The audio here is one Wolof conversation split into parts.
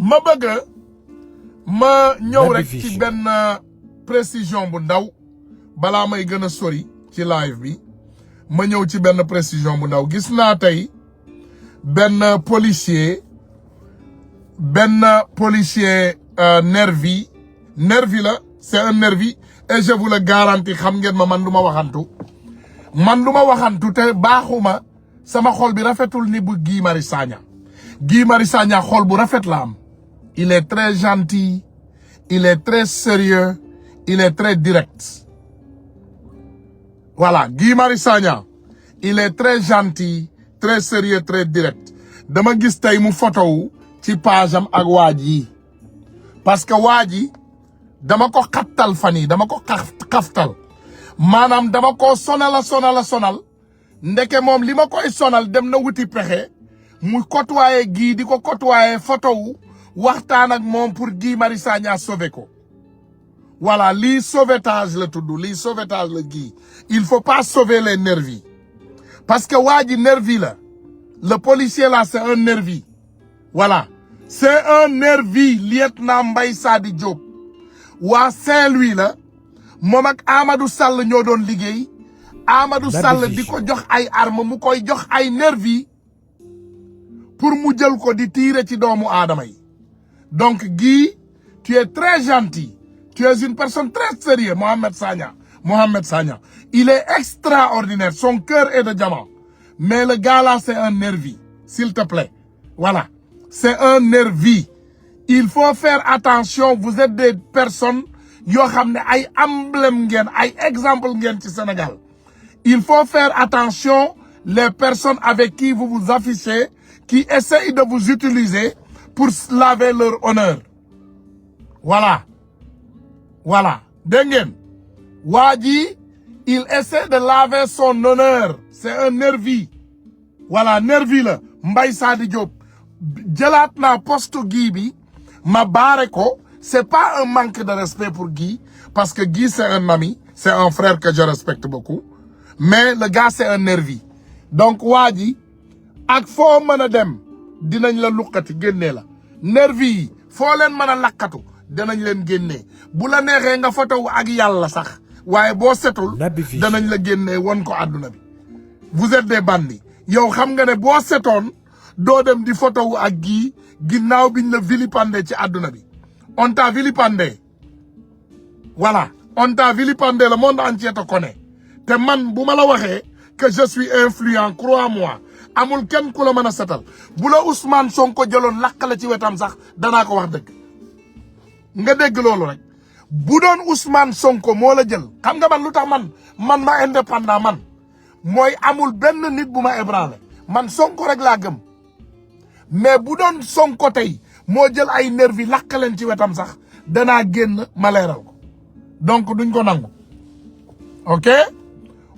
ma bëgg ma ñëw rek ci benn précision bu ndaw balaa may gën a sori ci live bi ma ñëw ci benn précision bu ndaw gis naa tey benn policier nervi la c'est un nervi et je vous le garantis xam ngeen ma man du ma waxantu te baaxuma sama xol bi rafetul ni bu Guy Marius Sagna xol bu rafet la am. Il est très gentil, il est très sérieux, il est très direct. Voilà, Guy Marius Sagna, il est très gentil, très sérieux, très direct. Dama gis tay mu photo ci page am ak waaji parce que waaji dama ko xattal fani, dama ko xaftal. Manam dama ko sonal ndeke mom lima koy sonal dem na wuti pexé mu côtoyer Guy di ko côtoyer photo wu waxtaan ak mom pour Guy Marius Sagna sauver ko. Voilà, li sauvetage le tudd, li sauvetage le Guy. Il faut pas sauver les nervis. Parce que waaji nervi la. Le policier là c'est un nervi. Voilà. C'est un nervi, lieutenant Mbaye Sadi Diop. Wa Saint-Louis la. Mom ak Amadou Sall ñoo doon liggéey. Amadou Sall di ko jox ay arme mu koy jox ay nervi pour mu jël ko di tirer ci doomu aadama yi. Donc Guy, tu es très gentil. Tu es une personne très sérieuse, Mohamed Sagna. Il est extraordinaire. Son cœur est de diamant. Mais le gars là, c'est un nervi. S'il te plaît. Voilà. C'est un nervi. Il faut faire attention. Vous êtes des personnes, yo xamné ay emblème ngeen, ay exemple ngeen ci Sénégal. Il faut faire attention les personnes avec qui vous vous affichez, qui essayent de vous utiliser pour laver leur honneur. Voilà. Voilà. Dengen. Wadi, il essaie de laver son honneur. C'est un nervi. Voilà, nervi là. Mbaye Sadi Diop. Djelat na poste Guy bi, ma barre ko. C'est pas un manque de respect pour Guy, parce que Guy c'est un ami, c'est un frère que je respecte beaucoup. Mais le gars c'est un nervi. Donc Wadi, ak fo meuna dem, dinañ la lukkati génné la. Nervi, fo len meuna lakkatu. Danañ leen génné bu la nexé nga photo ak yalla sax waye bo setul danañ la génné won ko aduna bi. Vous êtes des bandits. Yow xam nga né bo setone do dem di photo ak Guy ginnaw biñ la vilipendé ci aduna bi. On t'a vilipendé. Voilà, on t'a vilipendé, le monde entier te connaît. Te man buma la waxé que je suis influent, crois-moi. Amul ken ku la mëna sétal. Bu la Ousmane Sonko jëlon lakala ci wétam sax dana ko wax dëgg. Nga dégg loolu rek bu doon Ousmane Sonko moo la jël xam nga man lu tax man ma indépendant man mooy amul benn nit bu ma ébranlé man Sonko rek laa gëm mais bu doon Sonko tey moo jël ay nervi lakkaleen ci wetam sax danaa génn ma leeral ko donc duñ ko nangu. Ok,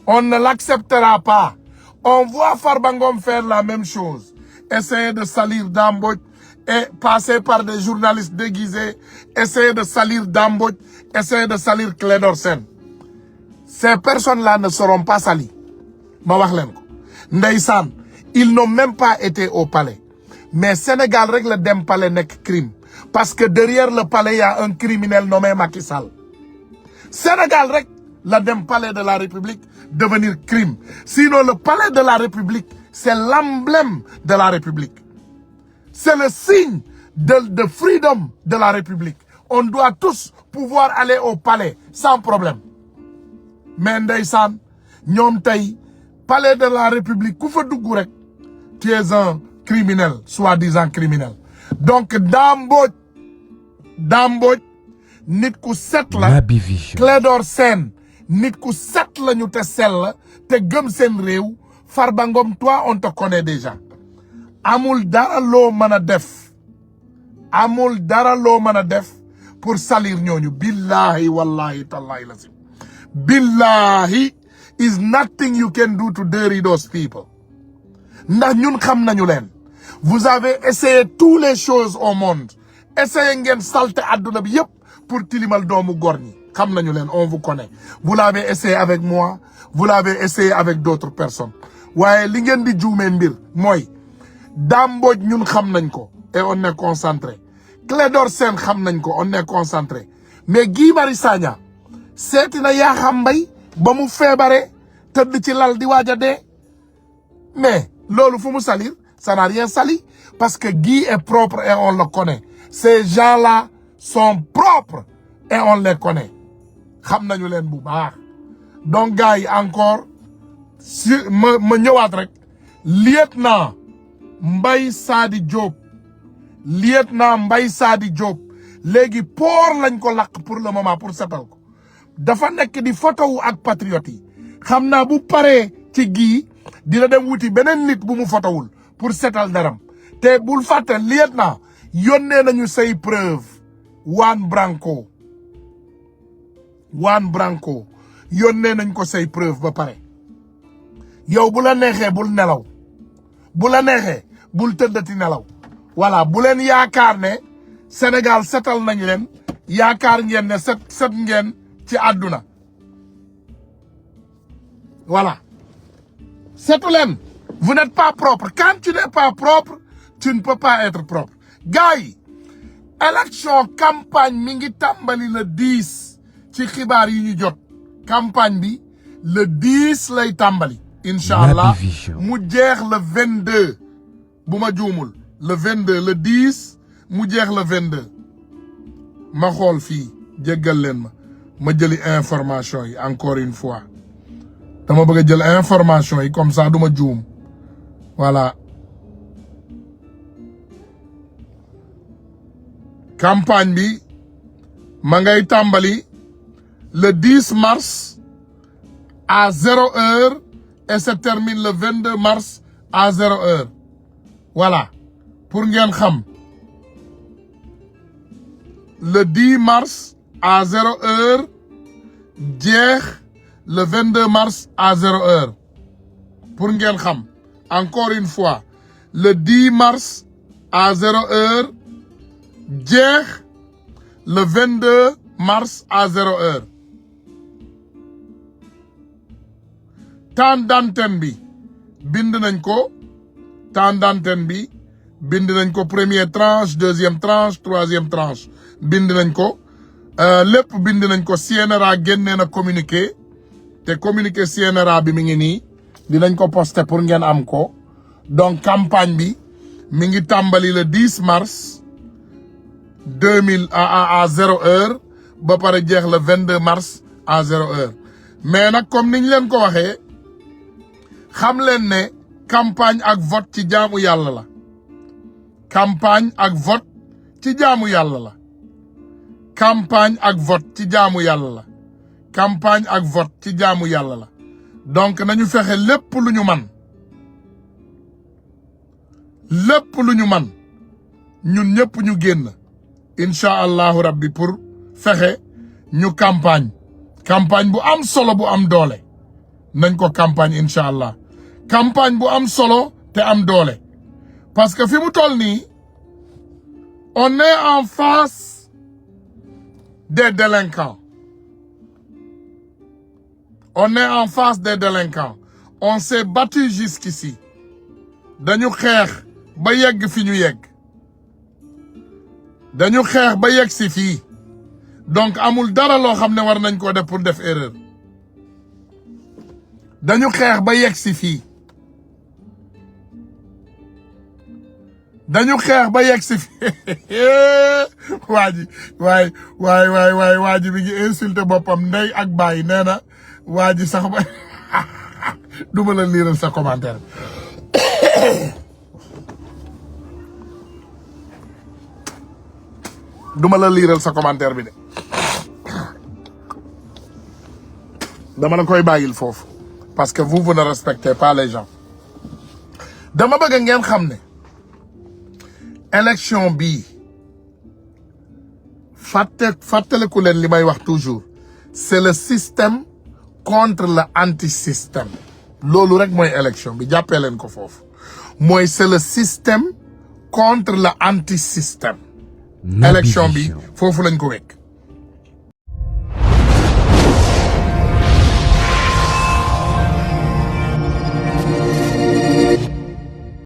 on ne l'acceptera pas. On voit Farba Ngom faire la même chose, essayer de salir Dame Mbodj et passer par des journalistes déguisés, essayer de salir Dame Mbodj, essayer de salir Clédor Sène. Ces personnes-là ne seront pas salies. Ma wax len ko. Ndeysaan, ils n'ont même pas été au palais. Mais Sénégal règle dem palais nek crime. Parce que derrière le palais, il y a un criminel nommé Macky Sall. Sénégal règle le dem palais de la République devenir crime. Sinon, le palais de la République, c'est l'emblème de la République. C'est le signe de freedom de la République. On doit tous pouvoir aller au palais sans problème. Mais ndeysaan, ñom tay palais de la République ku fa dugg rek tu es un criminel, soi-disant criminel. Donc Dame Mbodj nit ku set la, Clédor Sène nit ku set la ñu te sel te gëm seen réew. Farba Ngom, toi on te connaît déjà. Amul dara lo mëna def. Amul dara lo mëna def pour salir ñooñu. Billahi wallahi tallahi lazim. Billahi is nothing you can do to dirty those people. Ndax ñun xam nañu leen. Vous avez essayé toutes les choses au monde. Essayez ngeen salté aduna bi yépp pour tilimal doomu góor ñi. Xam nañu leen, on vous connaît. Vous l'avez essayé avec moi, vous l'avez essayé avec d'autres personnes. Waye li ngeen di juumee mbir mooy Dame Mbodj ñun xam nañ ko et on est concentré. Clédor Sène xam nañ ko on est concentré mais Guy Marius Sagna seeti na Yakham Mbaye ba mu feebare tëdd ci lal di waaj a dee mais loolu fu mu salir ça n'a rien sali parce que Guy est propre et on le connaît ces gens-là sont propres et on les connaît xam nañu leen bu baax donc gars yi encore si ma ñëwaat rek lieutenant Mbaye Sadi Diop léegi port lañ ko laq pour le moment pour setal ko dafa nekk di photo wu ak patriote yi xam naa bu paree ci Guy dina dem wuti beneen nit bu mu fotowul pour setal daram te bul fàtte lieutenant yónnee nañu say preuve Juan Branco yónnee nañ ko say preuve ba pare yow bu la neexee bul nelaw bu la neexee bul tëddati nelaw voilà bu leen yaakaar ne Sénégal setal nañ leen yaakaar ngeen ne set ngeen ci àdduna voilà setu leen vous n'êtes pas propre quand tu n'es pas propre tu ne peux pas être propre gars yi élection campagne mi ngi tàmbali le 10 ci xibaar yi ñu jot campagne bi le 10 lay tàmbali inchallah mu jeex le 22 bu ma juumul le 22 le 10 mu jeex le 22 ma xool fii jéggal leen ma jëli information yi encore une fois dama bëgg a jël information yi comme ça du ma juum voilà campagne bi ma ngay tàmbali le 10 mars à 0h et se termine le 22 mars à 0h voilà pour ngeen xam le 10 mars à 0h jeex le 22 mars à 0h pour ngeen xam encore une fois le 10 mars à 0h jeex le 22 mars à 0h temps d'antenne bi bind nañ ko temps d'antenne bi bind nañ ko première tranche deuxième tranche troisième tranche bind nañ ko lépp bind nañ ko CNRA génnee na communiqué te communiqué CNRA bi mi ngi nii dinañ ko poster pour ngeen am ko donc campagne bi mi ngi tàmbali le 10 mars 2000 à 0h ba pare jeex le 22 mars à 0h mais nag comme niñ leen ko waxee xam leen ne campagne ak vote ci jaamu yàlla la campagne ak vote ci jaamu yàlla la campagne ak vote ci jaamu yàlla la campagne ak vote ci jaamu yàlla la donc nañu fexe lépp lu ñu man ñun ñëpp ñu génn incha allahu rabbi pour fexe ñu campagne bu am solo bu am doole nañ ko campagne incha allah campagne bu am solo te am doole parce que fi mu toll nii on est en face des délinquants on s'est battu jusqu'ici dañu xeex ba yegg fi ñu yegg dañu xeex ba yegg si fii donc amul dara loo xam ne war nañ koo def pour def erreur dañu xeex ba yegg si fii waa ji mi ngi insulté boppam ndey ak baay nee na waa ji sax ba du ma la liiral sa commentaire bi de dama la koy bàyyil foofu parce que vous ne respectez pas les gens dama bëgg ngeen xam ne élection bii fàttaliku leen li may wax toujours c'est le système contre le anti-système loolu rek mooy élection bi jàppee leen ko foofu mooy c'est le système contre le anti-système élection bi foofu lañ ko wekk